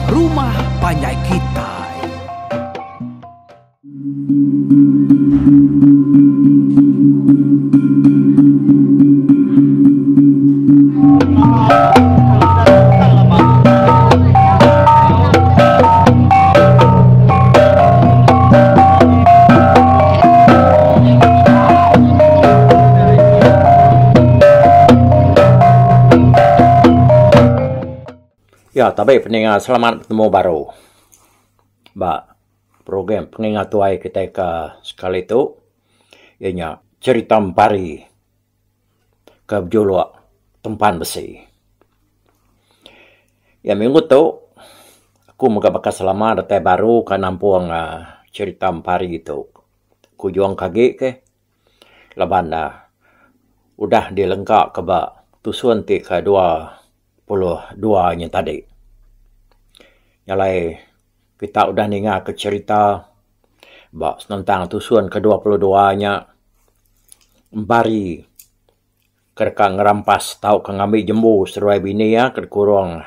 Rumah Panjai Kitai. Ya, tabi peninga selamat betemu baru ba program peninga tuai kitai ke sekali tu iya nya Cherita Empari ke bejuluk Tempan Besi. Ya minggu tu aku mega baka selama datai baru ka nampung aaa cherita Empari tu. Kujung ke agi ke laban ne udah dilengka ke ba tusun ti ke 22 nya tadi. Nya alai kita udah ninga ke cherita ba senentang tusun ke 22 nya Empari ke deka ngerampas tauka ngambi jembu seduai bini iya ke dikurung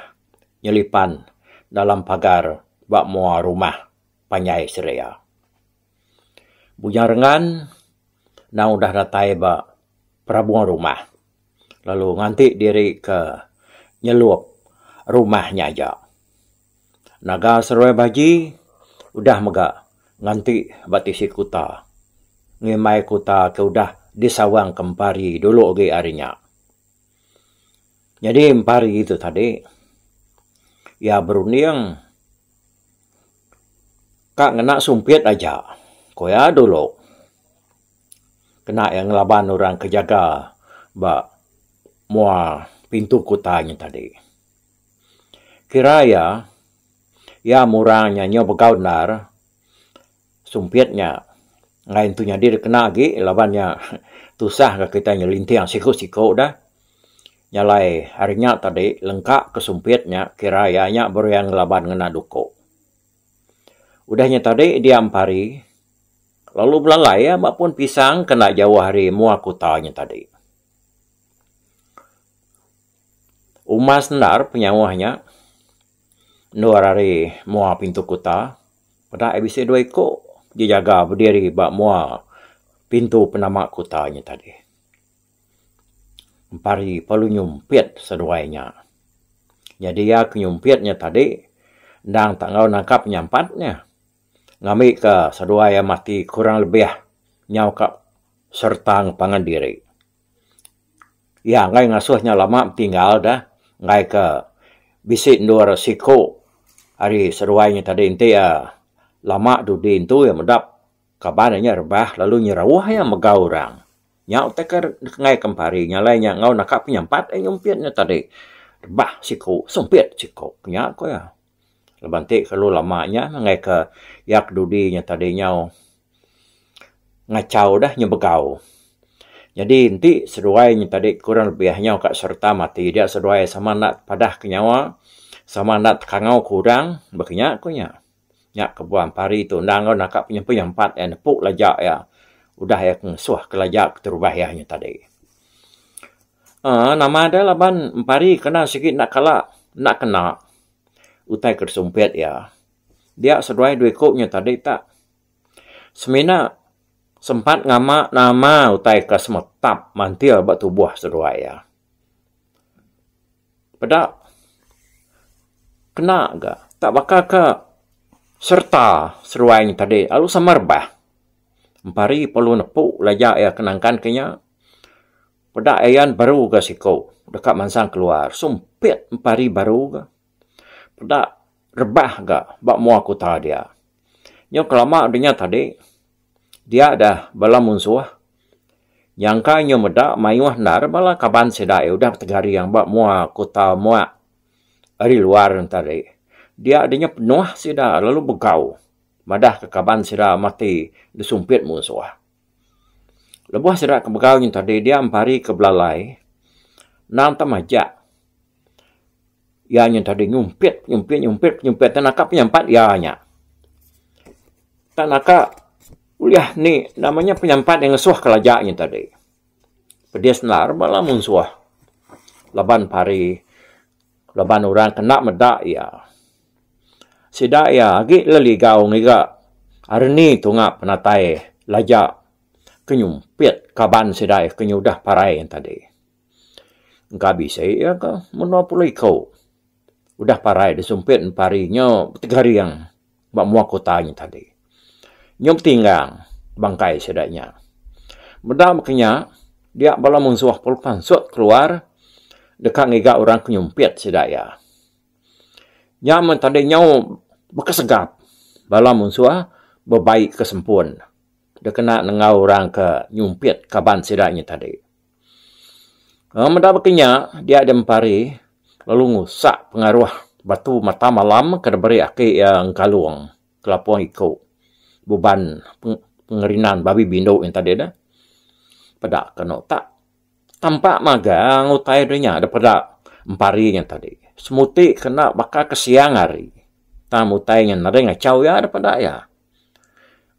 nyelipan dalam pagar ba mua rumah panjai seria. Bujang Rengan endang udah datai ba perabung rumah lalu nganti diri ke nyelup rumah nya aja. Naga seruai baji udah mega nganti ba tisi kuta ngimbai kuta ke udah disawang ke Empari dulu agi ari nya. Nyadi Empari tu tadi iya berunding ka ngena sumpit aja ku iya dulu kena iya ngelaban orang ke jaga ba mua pintu kuta nya tadi. Kira iya, iya murang nya nyau begau endar sumpit nya enggai entu nyadi da kena agi laban nya tusah ga kitai nyelinting siku-siku da. Nya alai hari nya tadi lengka ke sumpit nya kira iya nya baru iya ngelaban ngena duku. Udah nya tadi dia empari lalu belalai iya ba pun pisang ke enda jauh ari mua kuta nya tadi. Umas endar penyauh nya endur ari mua pintu kuta peda iya bisi dua iku jejaga bediri ba mua pintu penama kuta nya tadi. Empari perlu nyumpit seduai nya. Nyadi iya ke nyumpit nya tadi endang tak enggau nangkap penyampat nya ngambika seduai iya mati kurang lebih nyau ka sereta pangan diri. Iya enggai ngasuh nya lama betinggal dah enggai ke bisi endur siku ari seduai nya tadi enti iya lama dudi entu iya meda kaban iya nya rebah lalu nyerauh iya mega orang. Nya utai ke enggai ke empari nya alai nya enggau naka penyampat iya nyumpit nya tadi rebah siku sumpit siku nya ku iya. Laban ti kelalu lama nya enggai ke iya ke dudi nya tadi nyau. Ngachau deh nyebegau. Nyadi enti seduai nya tadi kurang lebih nyau ka sereta mati dia seduai sama enda padah ke nyawa sama enda tekangau ke orang baka nya ku nya. Nya kebuah empari tu endang enggau naka penyempi empat iya nepu laja iya udah iya ke ngesuh ke laja keterubah iya nya tadi. Aaa nama deh laban empari kena sigi enda kala enda kena utai ke disumpit iya. Dia seduai dua iku nya tadi tak. Semina sempat ngama nama utai ke semetap mantil ba tubuh seduai iya. Peda kena ga tak baka ke sereta seduai nya tadi lalu sama rebah. Empari perlu nepu laja iya ke nangkan ke nya. Peda ayan baru ga siku deka mansang keluar sumpit empari baru ga. Peda rebah ga ba mua kuta dia. Nyau kelama udah nya tadi dia dah bala munsuh nyangka nyu meda mayuh endar bala kaban sida iya udah betegaring ba mua kuta mua ari luar ne tadi. Dia deh nya penuh sida lalu begau madah ka kaban sida mati disumpit munsuh. Lebuh sida ke begau nya tadi dia empari ke belalai endang tak majak. Iya nya tadi nyumpit nyumpit nyumpit nyumpit tak naka penyampat iya nya. Tak naka ulih ni nama nya penyampat iya ngesuh ke laja nya tadi. Pedis endar bala munsuh laban pari laban orang ke enda meda iya. Sida iya agi leligau ngiga areni tunga penatai Laja ke nyumpit kaban sida iya ke nyudah parai tadi. Engka bisi iya ke menua puluh iku udah parai disumpit empari nya betegaring ba mua kuta nya tadi. Nyau betinggang bangkai sida nya. Meda meka nya dia bala munsuh perlu pansut keluar deka ngiga orang ke nyumpit sida iya. Nya meh tadi nyau bekesegap bala munsuh bebai ke sempun dikena nengau orang ke nyumpit kaban sida nya tadi. Meda baka nya dia dempari lalu ngusak pengaruh batu mata malam ke diberi aki iya engkalung kelapung iku buban pengerinan babi bindu nya tadi dah. Peda kenu tak. Tampak magang utai deh nya daripada empari nya tadi. Semuti kena baka ke siang hari. Tang utai nya nadai ngachau iya daripada iya.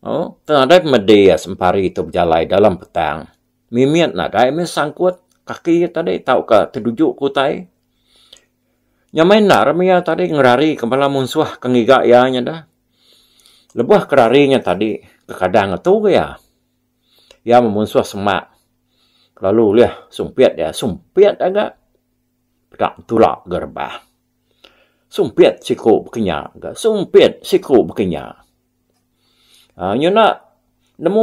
Oh, tang nadai pemedi iya sempari tu bejalai dalam petang. Mimit nadai meh sangkut kaki iya tadi tauka teduju ke utai. Nyamai endar meh iya tadi ngerari ke bala munsuh ke ngiga iya nya dah. Lebuh ke rari nya tadi kekadang ngetu ga iya. Iya memunsuh semak lalu ulih sumpit iya. Sumpit aga peda entula ga rebah. Sumpit siku baka nya ga sumpit siku baka nya. Aaa nyuna nemu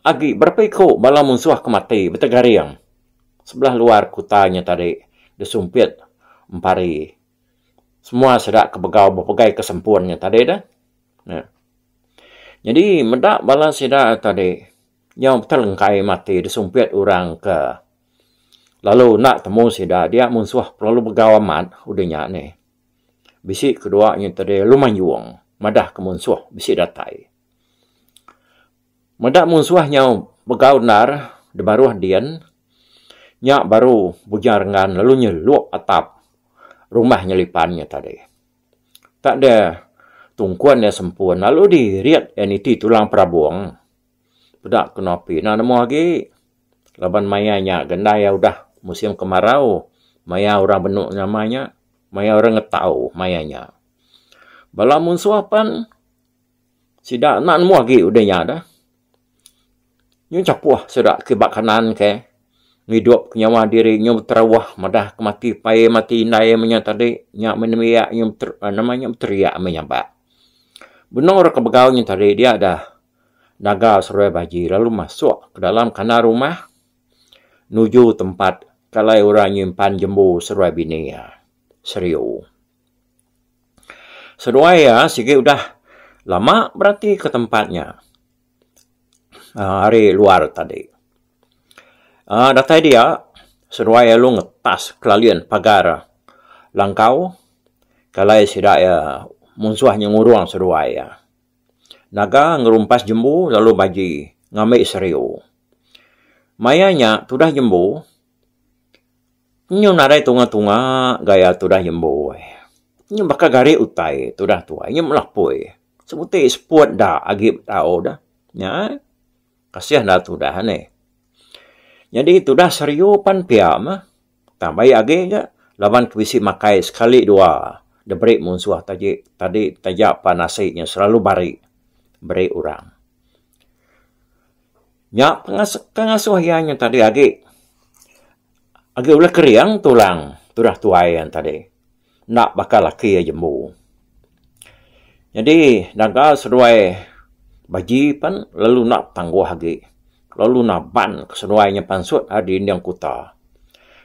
agi berapa iku bala munsuh ke mati betegaring sebelah luar kuta nya tadi disumpit empari. Semua sida ke begau bepegai ke sempun nya tadi dah. Nyadi meda bala sida tadi nyau betelengkai mati disumpit orang ke lalu enda temu sida dia munsuh kelalu begau amat udah nya nih. Bisi kedua nya tadi lalu mayung madah ke munsuh bisi datai. Meda munsuh nyau begau endar da baruh din nya baru Bujang Renggan lalu nyelup atap rumah nyelipan nya tadi. Tak deh tungkun iya sempun lalu dirit iya niti tulang perabung. Peda kenu api enda nemu agi laban maya nya ga endai iya udah musim kemarau maya orang benu nama nya maya orang ngetau maya nya. Bala munsuh pen sida enda nemu agi udah nya dah. Nyu chapuh sida kiba kanan ke ngidup ke nyawa diri nyu beteruh madah ke mati pai mati indai menya tadi nya meh nembiak nyu nama nya beteriak meh nyabak. Benung re ke begau nya tadi dia dah naga seruai baji lalu masuk ke dalam kandang rumah nuju tempat kalai orang nyimpan jembu seruai bini iya Seriu. Seduai iya sigi udah lama berati ke tempat nya. Ari luar tadi. Aaa datai dia seduai lalu ngetas kelalin pagar langkau kalai sida iya munsuh nya ngurung seduai iya. Naga ngerumpas jembu lalu baji ngambi seriu. Maya nya tudah jembu nyu nadai tunga-tunga gaya tudah jembu. Nyu baka gari utai tudah tuai nyu melapui. Sebuti seput da agi betau da. Nya kasih enda tudah nih. Nyadi tudah seriu pan pia meh. Tang baik agi ga laban ke bisi makai sekali dua diberi munsuh taji tadi taja pan asi nya selalu bari beri orang. Nya ke ngasuh iya nya tadi agi agi ulih kering tulang tudah tuai iya tadi. Enda baka laki iya jembu. Nyadi naga seduai baji pen lalu enda tangguh agi lalu naban ke seduai nya pansut ari dinding kuta.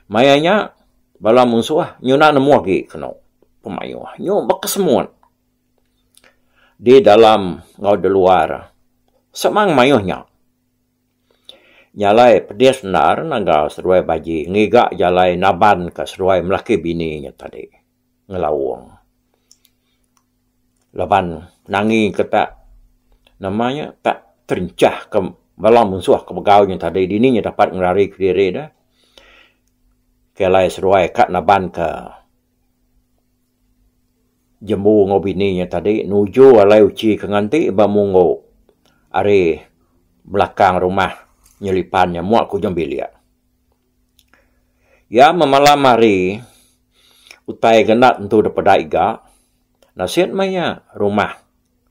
Maya nya bala munsuh nyu enda nemu agi kenu pemayuh nyu baka semut di dalam enggau di luar semang mayuh nya. Nya alai pedis endar naga seduai baji ngiga jalai naban ka seduai melaki bini nya tadi ngelaung. Laban nangi ke tak nama nya tak terencah ke bala munsuh ke begau nya tadi dini nya dapat ngerari kediri ne. Ke alai seduai ka naban ka Jembu enggau bini iya tadi nuju alai uchi ke nganti ba munggu ari belakang rumah nyelipan nya muak ke ujung bilik. Iya memalam hari utai ke enda tentu dep peda iga. Nasit meh iya rumah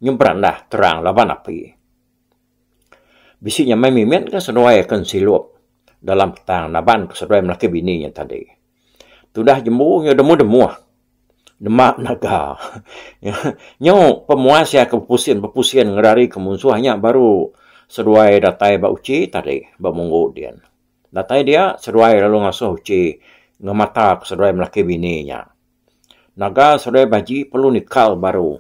nyu berandah terang laban api. Bisi nyamai mimit ka seduai ke ensilup dalam petang naban ke seduai melaki bini nya tadi. Tudah jembu nyu demuh-demuh nema naga. Nyu pemuas iya ke bepusin-bepusin ngerari ke munsuh nya baru seduai datai ba uchi tadi ba munggu din. Datai dia seduai lalu ngasuh uchi ngemata ke seduai melaki bini nya. Naga seduai baji perlu nikal baru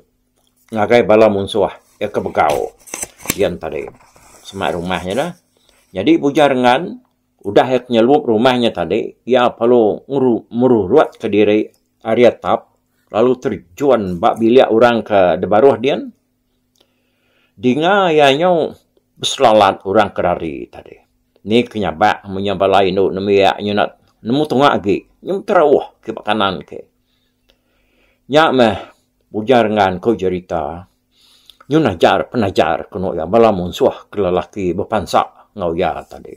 ngagai bala munsuh iya ke begau dian tadi semak rumah nya dah. Nyadi Bujang Rengan udah iya ke nyelup rumah nya tadi iya perlu merurut kediri ari atap lalu terjun ba bilik orang ke dibaruh din. Dinga iya nyau beselalat orang ke rari tadi. Ni ke nyabak menya bala indu nembiak nyunak nemu tunga agi nyau terauh ke ba kanan ke. Nya meh Bujang Rengan ku jerita nyu najar penajar kenu iya bala munsuh ke lelaki bepansa enggau iya tadi.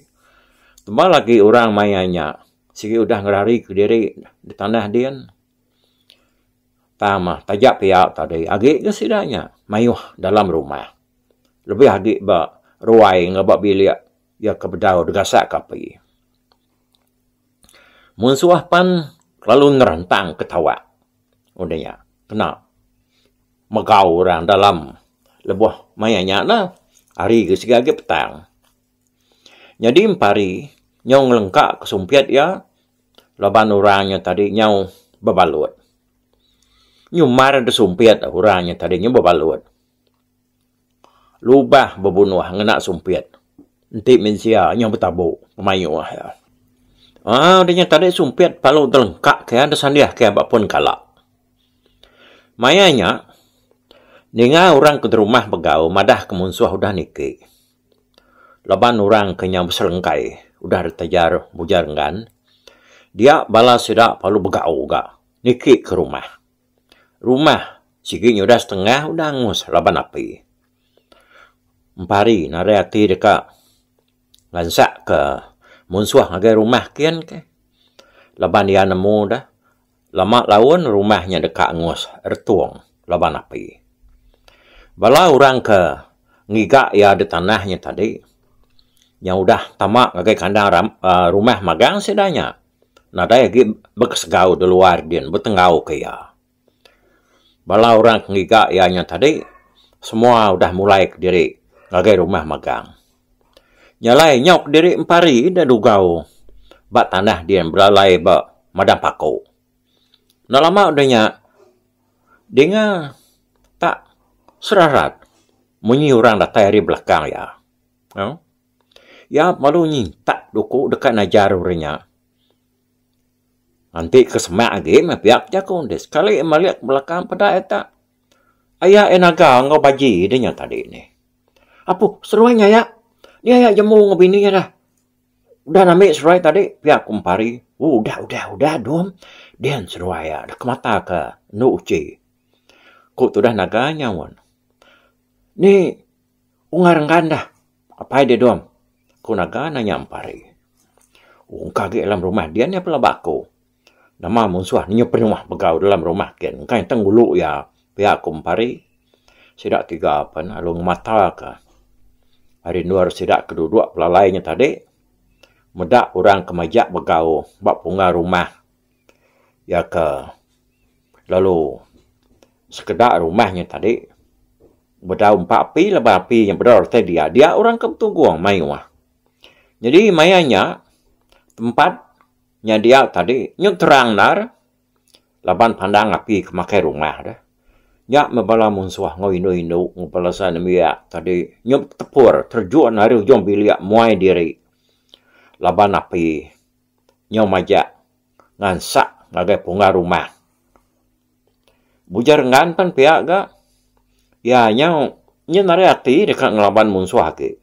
Tebal agi orang maya nya sigi udah ngerari kediri di tanah din. Tang meh taja pia tadi agi ga sida nya mayuh dalam rumah lebih agi ba ruai enggau ba bilik iya ke bedau digasak ke api. Munsuh pan kelalu nerantang ke tawak udah nya kena megau orang dalam lebuh maya nya lah hari ke sigi agi petang. Nyadi empari nyau ngelengka ke sumpit iya laban orang nya tadi nyau bebalut. Nyumar da sumpit orang nya tadi nyau bebalut. Lubah bebunuh ngena sumpit enti mensia nyau betabu pemayuh iya. Aaa udah nya tadi sumpit palu telengka ke iya sandih ke iya ba pun kala. Maya nya ninga orang ke derumah begau madah ke munsuh udah niki. Laban orang ke nyau beselengkai udah ditajar Bujang Renggan dia bala sida palu begau ga niki ke rumah. Rumah sigi nyudah setengah udah angus laban api. Empari nadai ati deka ngansak ke munsuh ngagai rumah kin ke laban iya nemu deh lama laun rumah nya deka angus retung laban api. Bala orang ke ngiga iya da tanah nya tadi nya udah tama ngagai kandang uhh rumah magang sida nya. Nadai agi bekesegau da luar din betenggau ke iya. Bala orang ke ngiga iya nya tadi semua udah mulai kediri ngagai rumah magang. Nya alai nyau kediri empari da dugau ba tanah din belalai ba madang paku. Enda lama udah nya dinga tak serarat munyi orang datai ari belakang iya. Iya malu nyintak duku deka najar orang nya. Enti ke semak agi meh pia ke jaku deh. Sekali malik ke belakang peda iya tak aya iya naga enggau baji deh nya tadi nih. Apu seduai nya aya. Ni aya jemu enggau bini iya dah. Udah ngambi seduai tadi pia ku Empari. Udah udah udah dom. Din seduai iya deka mata ke endu uchi. Ku tudah naga nyaun. Ni Ungai renggan dah. Apai deh dom. Ku Naga nanya Empari. Ungka agi dalam rumah dian iya pelaba aku. Nama munsuh nenyu penuh begau dalam rumah kin. Engka nteng ngulu iya pia ku Empari. Sida tiga pen lalu ngemata ka ari endur sida ke duduk belalai nya tadi meda orang ke majak begau ba pungga rumah iya ke lalu sekeda rumah nya tadi Bedau empa api laban api nya bedau reti dia. Dia orang ke betugung mayuh. Nyadi maya nya tempat nya dia tadi nyau terang endar laban pandang api ke makai rumah deh. Nya meh bala munsuh enggau indu-indu enggau bala nembiak tadi nyau betepur terjun ari ujung bilik muai diri laban api nyau majak ngansak ngagai pungga rumah. Bujang Renggan pan pia ga. Iya nyau nyin ari ati deka ngelaban munsuh agi.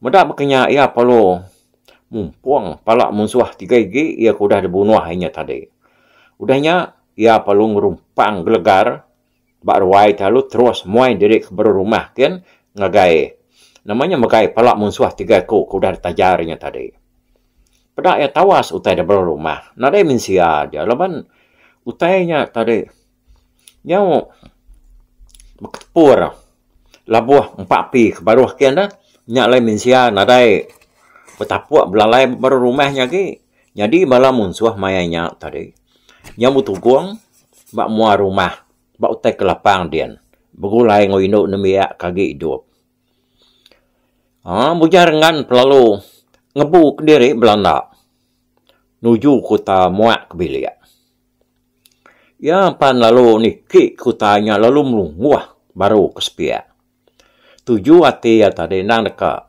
Meda baka nya iya perlu mumpung pala munsuh tiga igi iya ke udah dibunuh inya tadi. Udah nya iya perlu ngerumpang gelegar ba ruai ti lalu terus muai diri ke baruh rumah kin ngagai nama nya megai pala munsuh tiga iku ke udah ditajar inya tadi. Peda iya tawas utai da baruh rumah nadai mensia aja laban utai nya tadi nyau. Beketepur labuh empa api ke baruh kin dah. Nya alai mensia nadai betapuk belalai ba baruh rumah nya agi. Nyadi bala munsuh maya nya tadi nyau betugung ba mua rumah ba utai ke lapang din begulai enggau indu nembiak ke agi idup. Aaa Bujang Renggan pelalu ngebu kediri belanda nuju kuta muak ke bilik. Iya pan lalu niki kuta nya lalu melunguh baru ke sepiak. Tuju ati iya tadi endang deka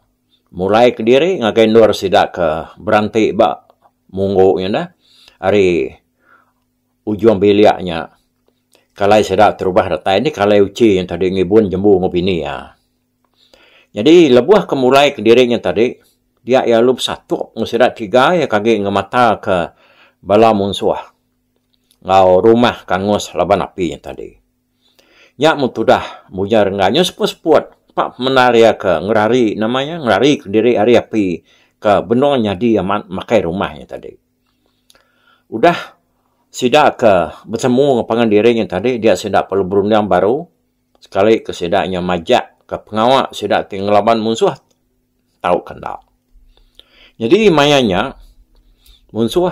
mulai kediri ngagai endur sida ke beranti ba munggu nya neh ari ujung bilik nya kalai sida terubah datai nih kalai uchi nya tadi ngibun jembu enggau bini iya. Nyadi lebuh ke mulai kediri nya tadi dia iya lalu besatup enggau sida tiga iya ke agi ngemata ke bala munsuh enggau rumah ke angus laban api nya tadi. Nya meh tudah Bujang Rengga nya seput-seput pak pemendar iya ke ngerari nama iya ngerari kediri ari api ke benung nyadi amat makai rumah nya tadi. Udah sida ke betemu enggau pangan diri nya tadi dia sida perlu berunding baru sekali ke sida nya majak ke pengawa sida ti ngelaban munsuh tauka enda. Nyadi maya nya munsuh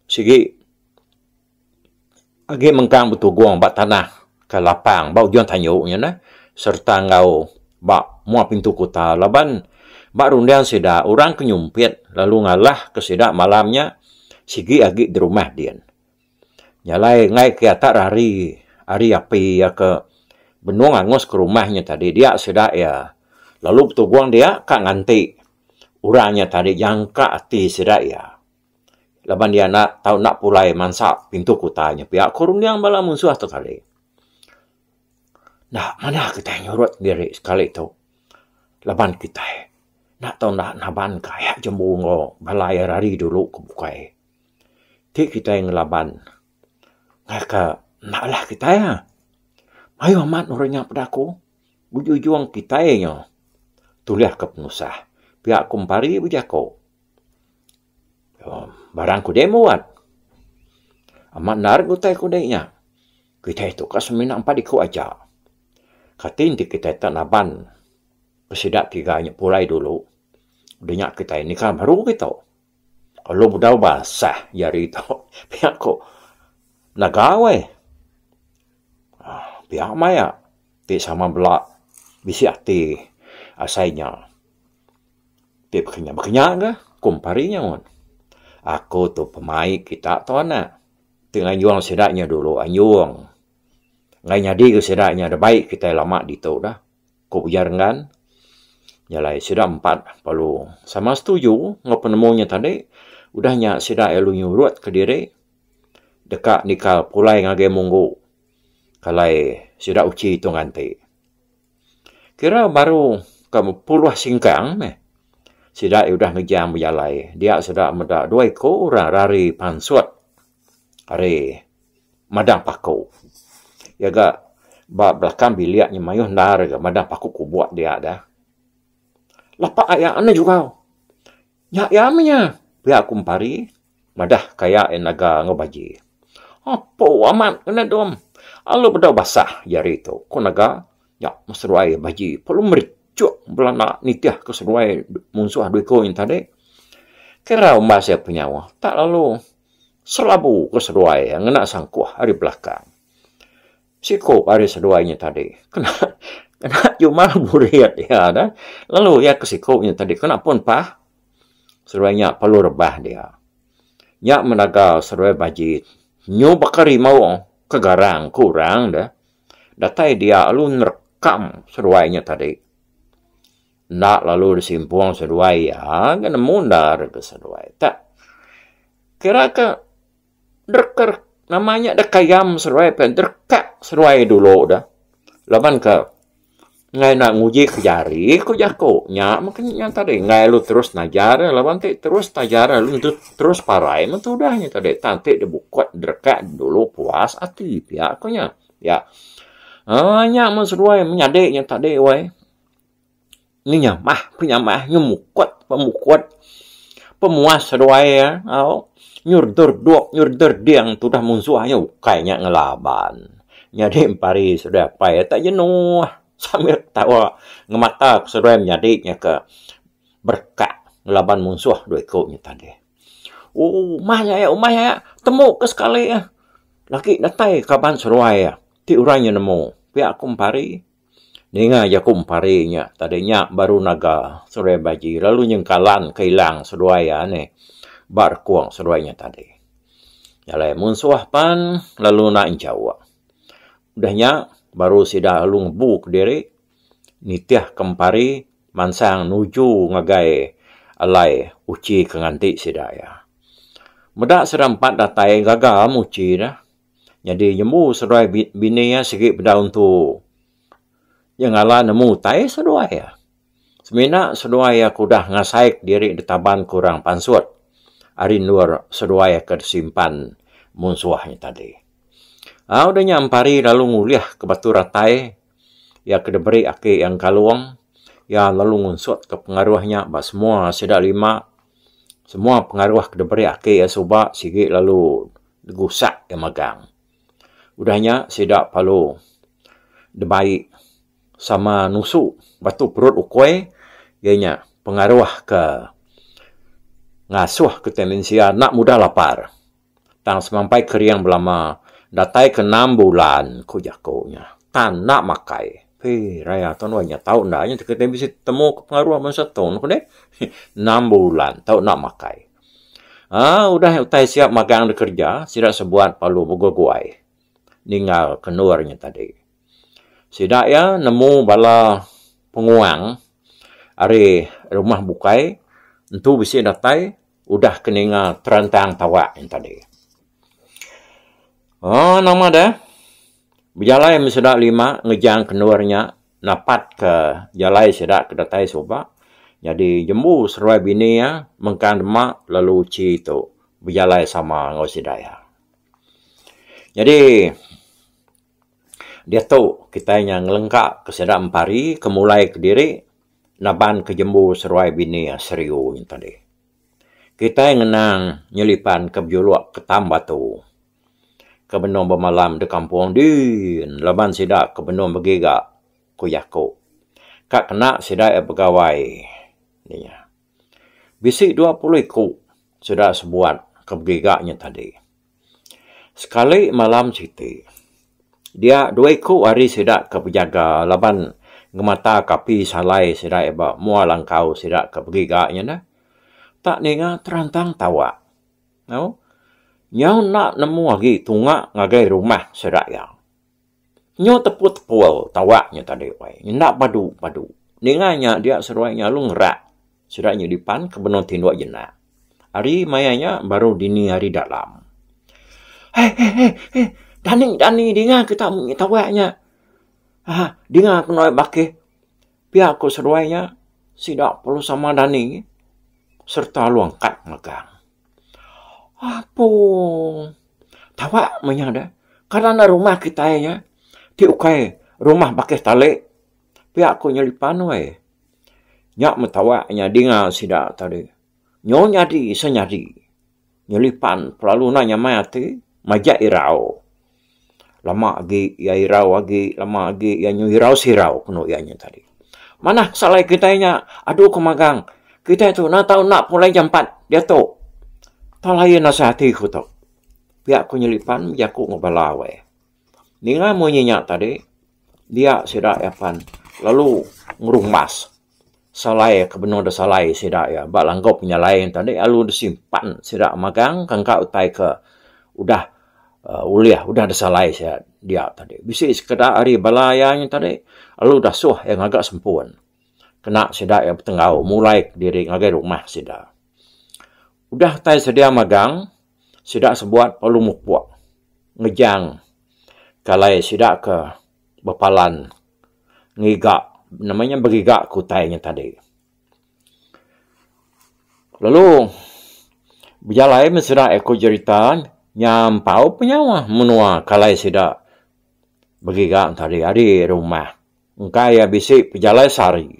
sigi. Agi mengkang betugung ba tanah ke lapang ba ujung tanyu nya neh sereta enggau ba mua pintu kuta laban ba runding sida orang ke nyumpit lalu ngalah ke sida malam nya sigi agi di rumah din. Nya alai enggai ke atak rari ari api iya ke benung angus ke rumah nya tadi dia sida iya lalu betugung dia ka nganti orang nya tadi jangka ati sida iya. Laban iya enda tau enda pulai mansa pintu kuta nya pia ku runding bala munsuh tu kali. Enda manah kitai nyurut diri sekali tu laban kitai enda tau enda naban ka aya jembu enggau bala iya rari dulu ke bukai. Ti kitai ngelaban ngaika enda alah kitai ah. Mayuh amat orang nya peda aku ujung-ujung kitai nya tulih ka penusah pia ku Empari bejaku. Barang kudei muat. Amat endar utai kudei nya. Kitai tu ka semina empat iku aja. Kati enti kitai tak naban sida tiga nya pulai dulu. Udah nya kitai nikal baru kitu. Lalu bedau basah jari tu pia ku naga weh. Pia maya ti sama bela bisi ati asai nya. Ti baka nya, baka nya ga ku Empari nyaut. Aku tu pemai kita tu anak. Ti nganjung sida nya dulu anjung. Enggai nyadi ga sida nya da bai kitai lama ditu dah, ku Ujar Enggan. Nya alai sida empat perlu sama setuju enggau penemu nya tadi. Udah nya sida lalu nyurut kediri deka nikal pulai ngagai munggu kalai sida uchi tu nganti. Kira baru ka puluh singkang meh sida iya udah ngejang bejalai dia sida meda dua iku orang rari pansut ari madang paku. Iya ga ba belakang bilik nya mayuh endar ga madang paku kubok dia da. Lapa aya anu jugau. Nya iya meh nya pia ku Empari madah kaya iya naga enggau baji. Apo amat kena dom alu bedau basah jari tu ku naga nya meh seduai baji perlu merichuk belanda nitih ke seduai munsuh dua iku nya tadi. Kira umbas iya penyauh tak lalu selabu ke seduai ngena sangkuh ari belakang. Siku ari seduai nya tadi kena kena jumal burit iya dah lalu iya ke siku nya tadi kena pun pah seduai nya perlu rebah dia. Nya menaga seduai baji nyu baka rimau ke garang ke orang deh datai dia lalu nerekam seduai nya tadi. Enda lalu disimpung seduai iya ga nemu endar ga seduai tak kira ke Drekar nama nya deka yam seduai pe drekak seduai dulu da. Laban ke enggai enda nguji ke jari ku jaku nya meh nya tadi enggai lu terus najar laban ti terus najar lalu terus parai meh tudah nya tadi tang ti dibukut drekak dulu puas ati pia ku nya. Ya aaa nya meh seduai menyadi nya tadi weh. Ngenyamah penyamah ngemukut pemukut pemuas seduai iya au nyur derduk nyur derding tudah munsuh nya ukai nya ngelaban. Nyadi empari seduai apai iya tak jenuh sambil ketawa ngemata ke seduai menyadi nya ke berekak ngelaban munsuh dua iku nya tadi. Ooh umai aya umai aya temu ke sekali iya. Lagi datai kaban seduai iya ti orang nya nemu pia ku empari. Ninga jaku empari nya tadi nya baru naga seduai baji lalu nyengkalan ke ilang seduai iya nih ba rekung seduai nya tadi. Jalai munsuh pan lalu enda enchauk. Udah nya baru sida lalu ngebu kediri nitih ke empari mansang nuju ngagai alai uchi ke nganti sida iya. Meda sida empat datai gaga muchi ne nyadi nyembu seduai bini iya sigi bedau entu nyengala nemu utai seduai iya. Semina seduai iya ke udah ngasai diri ditaban ke orang pansut ari endur seduai ke disimpan munsuh nya tadi. Au udah nya empari lalu ngulih ke batu ratai iya ke diberi aki iya engkalung iya lalu ngunsut ke pengaruh nya ba semua sida lima semua pengaruh ke diberi aki iya suba sigi lalu digusak iya magang. Udah nya sida perlu dibai sama nusu batu perut ukoi iya nya pengaruh ke ngasuh kitai mensia enda mudah lapar tang semampai kering belama datai ke enam bulan ku jaku nya tan enda makai. Pei raya tu nya tau enda nya kitai bisi temu ke pengaruh bansa tu ku deh enam bulan tau enda makai. Aaa udah utai siap magang dikereja sida sebuat perlu beguai-guai ninggal ke endur nya tadi. Sida iya nemu bala penguang ari rumah bukai entu bisi datai udah ke ninga terantang tawak nya tadi. Aaa nama deh bejalai meh sida lima ngejang ke endur nya napat ke jalai sida ke datai suba nyadi jembu seruai bini iya mengkang dema lalu uchi tu bejalai sama enggau sida iya. Nyadi. Diatu kitai nya ngelengka ke sida empari ke mulai kediri naban ke jembu seruai bini Seriu nya tadi. Kitai ngenang nyelipan ke bejuluk ketam batu ke benung bemalam da kampung din laban sida ke benung begiga ku jaku ka kena sida iya begawai nya. Bisi 20 iku sida sebuat ke begiga nya tadi. Sekali malam siti, dia dua iku ari sida ke bejaga laban ngemata ke api salai sida iya ba mua langkau sida ke begiga nya neh. Tak ninga terantang tawak. Au nyau enda nemu agi tunga ngagai rumah sida iya. Nyu tepul-tepul tawak nya tadi wai. Enda padu-padu. Ninga nya dia seduai nya lalu ngerak sida nya dipan ke benung tinduk jenak. Hari maya nya baru dini hari dalam. Heh heh heh heh dani dani dinga kita munyi tawak nya. Aaa dinga ku nuai bakih. Pia ku seduai nya sida perlu sama dani sereta lalu angkat magang. Apo tawak meh nya deh. Kada enda rumah kitai nya ti ukai rumah bakih tali pia ku nyelipan weh. Nya meh tawak nya dinga sida tadi. Nyu nyadi senyadi nyelipan kelalu enda nyamai ati majak irau. Lama agi iya irau agi lama agi iya nyu irau sirau kenu iya nya tadi. Manah salai kitai nya adu ke magang kitai tu enda tau enda pulai jampat diatu. Tau lain asai ati ku tu. Pia ku nyelipan bejaku enggau bala weh. Ninga munyi nya tadi dia sida iya pan lalu ngerumbas salai ke benung da salai sida iya ba langgup penyalai tadi lalu disimpan sida magang kangka utai ke udah uhh ulih udah disalai sida dia tadi. Bisi sekeda ari bala iya nya tadi lalu dasuh iya ngaga sempun kena sida iya betenggau mulai kediri ngagai rumah sida. Udah utai sedia magang sida sebuat perlu mupuk ngejang kalai sida ke bepalan ngiga nama nya begiga ke utai nya tadi. Lalu bejalai meh sida ku jerita nyampau penyauh menua kalai sida begiga tadi ari rumah engka iya bisi pejalai sehari.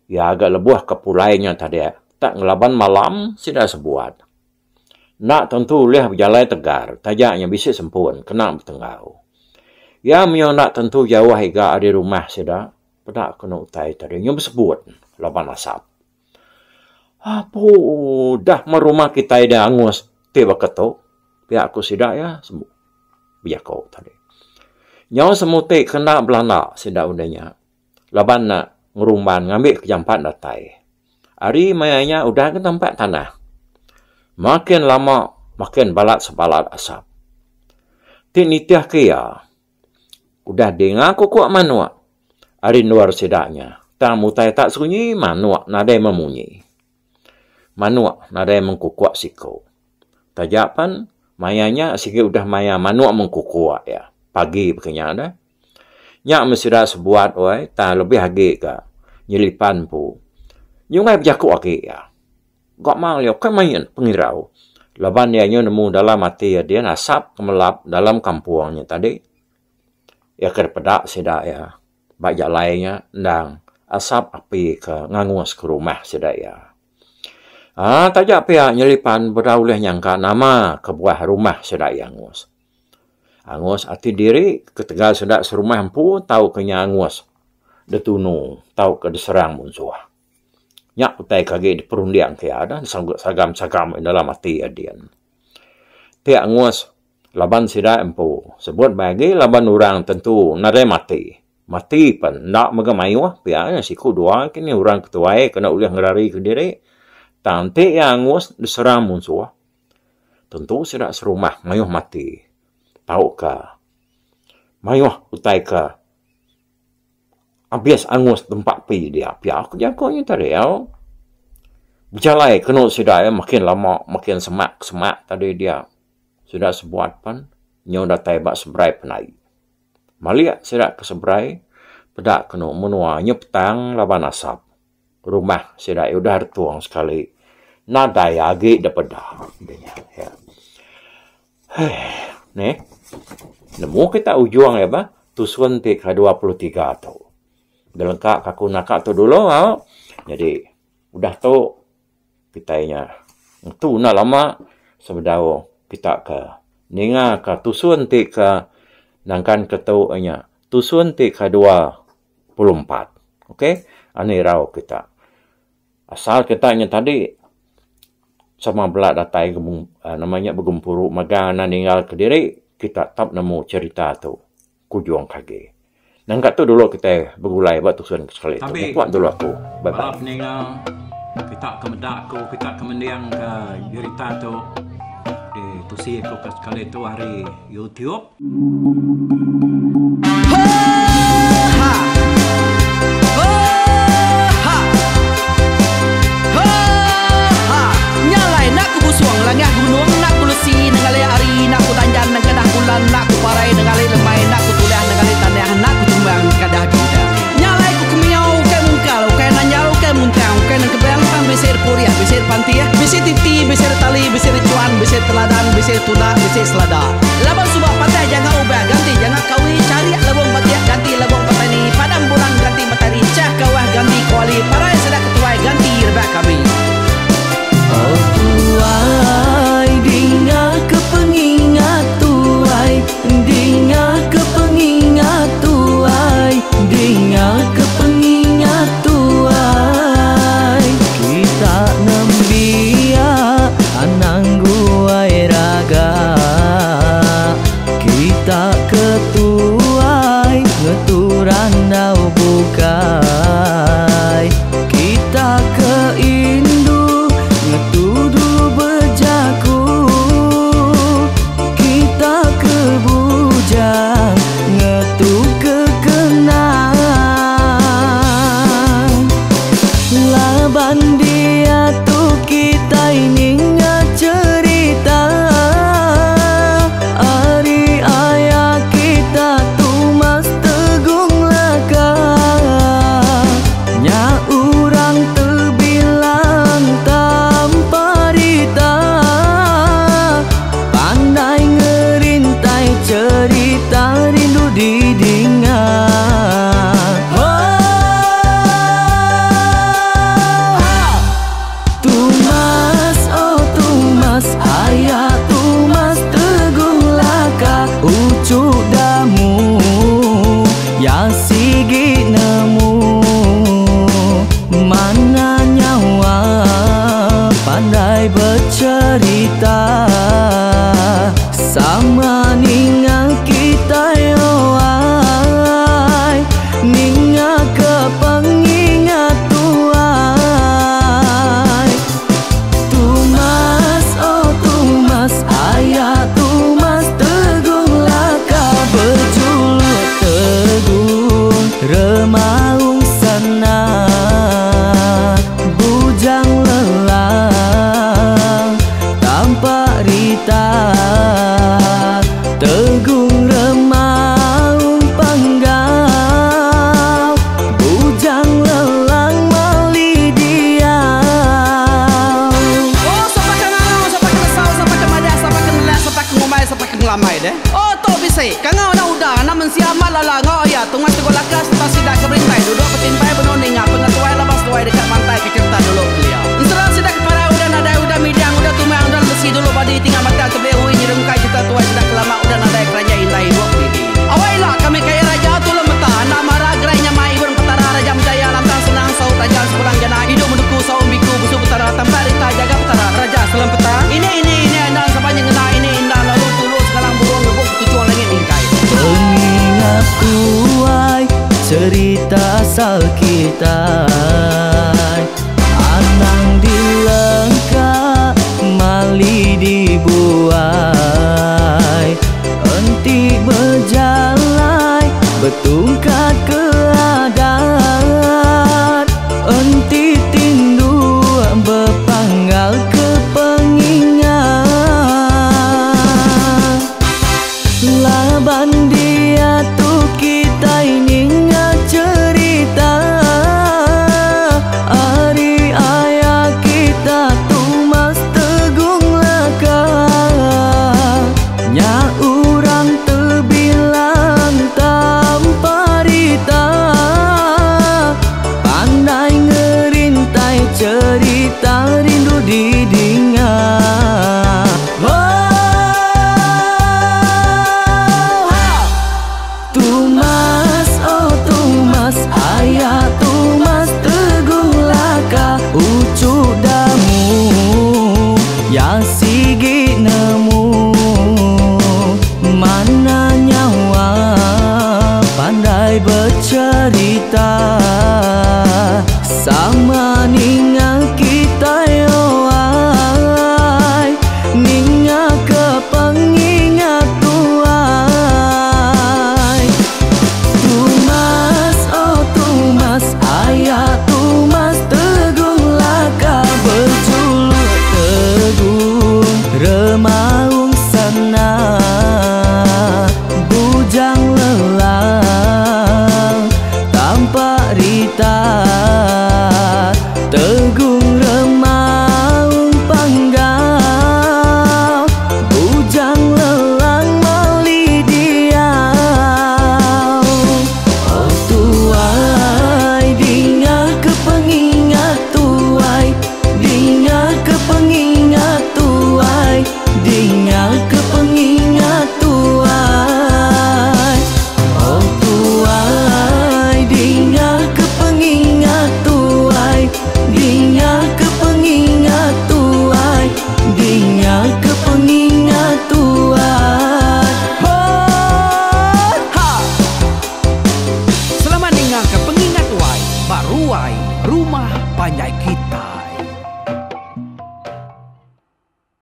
Iya ga lebuh ke pulai nya tadi tak ngelaban malam sida sebuat. Enda tentu ulih bejalai tegar taja nya bisi sempun kena betenggau. Iya mih enda tentu jauh iga ari rumah sida peda kenu utai tadi nyau besebut laban asap. Apu dah meh rumah kitai da angus ti baka tu pia ku sida iya bejaku tadi. Nyau semuti ke enda belanda sida udah nya laban ne ngerumban ngambi ke jampat datai. Ari maya nya udah ga tampak tanah. Makin lama makin balat sebalat asap. Ti nitih ke iya, udah dinga kukuk manuk ari endur sida nya. Tang utai tak sunyi manuk nadai memunyi. Manuk nadai mengkukuk siku. Taja pen maya nya sigi udah maya manuk mengkukuk iya. Pagi baka nya deh. Nya meh sida sebuat weh tang lebih agi ka nyelipan empu. Nyunggai bejaku agi iya. Ga mang iya ukai main pengirau laban iya nyu nemu dalam ati iya din asap ke melap dalam kampung nya tadi iya ke dipeda sida iya ba jalai nya endang asap api ke ngangus ke rumah sida iya. Aaa taja pia nyelipan beda ulih nyangka nama kebuah rumah sida iya angus. Angus ati diri ketegal sida serumah empu tauka nya angus ditunu tauka diserang munsuh. Nya utai ke agi diperunding ke iya dah sagam-sagam dalam ati iya din. Ti angus laban sida empu sebut meh agi laban orang tentu nadai mati. Mati pen enda mega mayuh pia nya siku dua kini orang ke tuai kena ulih ngerari kediri. Tang enti iya angus diserang munsuh tentu sida serumah mayuh mati tauka mayuh utai ke Abis angus tempat pi dia pia ku jaku nya tadi au. Bejalai kenu sida iya makin lama makin semak semak tadi dia. Sida sebuat pen nyau datai ba seberai penai. Malik sida ke seberai peda kenu menua nyu petang laban asap. Rumah sida iya udah retung sekali nadai agi da peda. Hei neh nemu kita ujung iya bah tusun ti ke 23 tu. Dilengka ka aku naka tu dulu au. Jadi udah tu kitai nya ngetu enda lama sebedau kita ke ninga ka tusun ti ke nangkan ke tu nya tusun ti ke 24. Okey ani irau kita. Asal kita nya tadi sama bela datai nama nya begempuru mega anak ninggal kediri kita tau nemu cherita tu kujung ke agi. Nangka tu dulu kitai begulai ba tusun ke sekali tu. Mupuk dulu aku. Bye bye. Bala peninga kita ke meda aku kita ke mending ke jerita tu ditusi aku ke sekali tu ari YouTube. Oh tu bisi. Kangau enda udah anak mensia amat lala enggau aya tungai teguk laka sereta sida ke berintai duduk betimpai benung ninga pengetuai laban seduai deka mantai ke cherita dulu kelia. Ensera sida ke parai udah nadai udah midang udah tumang udah lemesi dulu badi tinggal batang tebing ui nyerungkai cherita tuai sida ke lama udah nadai keranjai indai ibuk didi. Awai ila kami kaya raja tulung meta enda mara gerai nyamai ibun petara raja menjaya lantang senang saut raja sepulang jana idup menuku saum biku busu petara tampak rita jaga petara raja selam peta ini ini ini enda sapa nyengena ini enda lalu tulu segalang burung ngebuk ketuchung langit mingkai. Pengingat tuai cerita asal kitai Anang dilengka mali dibuai Enti bejalai betungkat ke adat Enti tinduk bepanggal ke pengingat Laban.